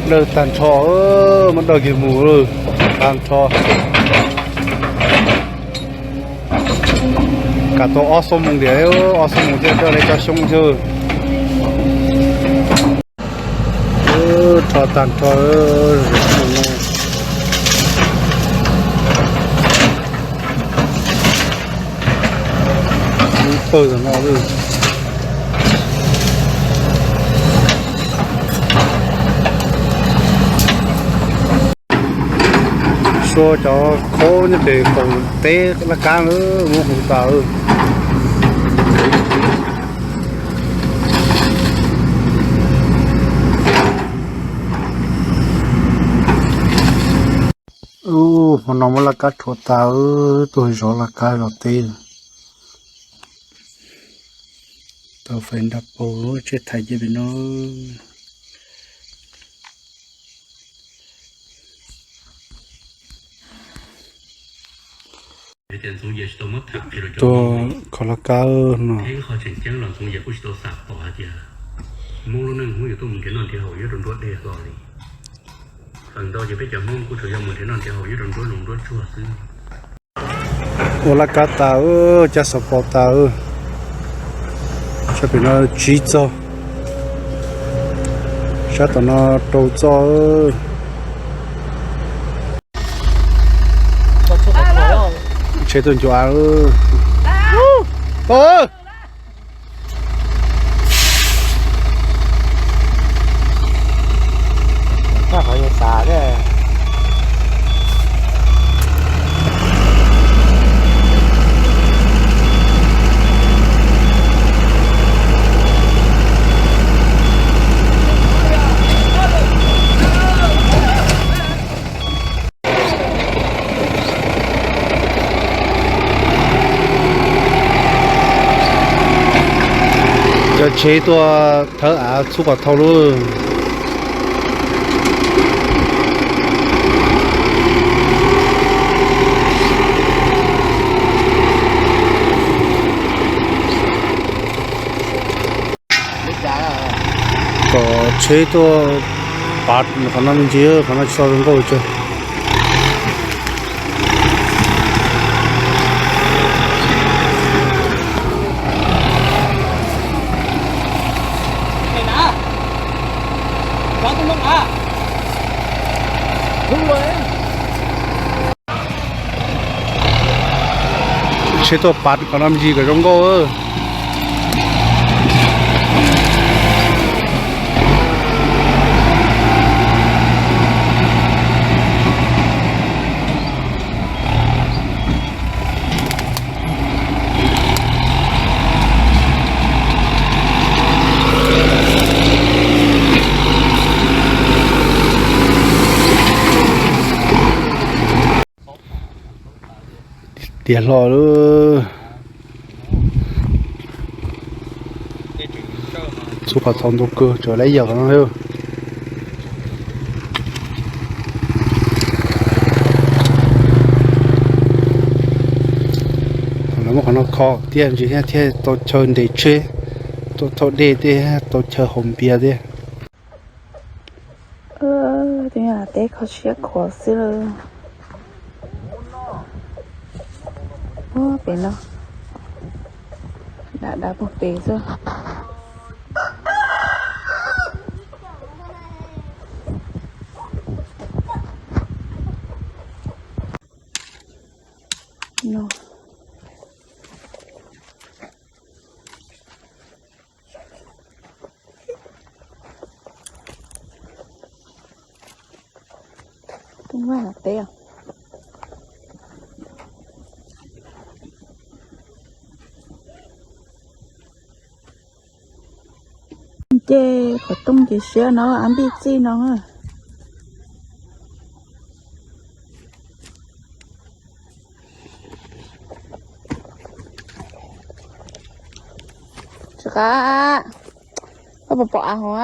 Dawj tag nrho, muab dawj kiag mus lawm, tag nrho. Kam tau ob xuab moos tiag, ob xuab moos thiaj dawj li cov xyoob xwb. Rho tag nrho. Pawg no. Sua cov khaub nyob pem kaum teb laj kab na, muab hu tas. Ub, hmo no muab laj kab rhuav tas, tuaj zov laj kab zov teb. Tau fais nra paug lub tsiaj thaiv cia pem no. Tuaj kho laj kab no. Ua laj kab tas, cab xov pos tas. Sab pem no tsib txoj, sab tom no rau txoj. Tsheb tuaj ncuav av. Cov tsheb tuaj thawb av txhub qhov thau lauj. Kom tsheb tuaj pav qhov no me ntsis, qhov no tsis tau zoo nkauj tsawg. Tsheb tuaj pav qhov no me ntsis kom zoo nkauj. Tiav hlo lawm. Txhub qhov thau ntau kawg, tsawv lawm yam qhov no. Lawv muab qhov no kho thiaj ntsis thiaj tau chaw ntes tsheb, tau thauj dej thiab tau chaw haus npias thiab. Teb kho siab khuav xwb lawm. Ua pem no, dam dav puag pem xwb. Tub Vaj no teb os. Ces qhov rooj ces siab no, av npij txij no. Tsis qab, koj puas pom av hov?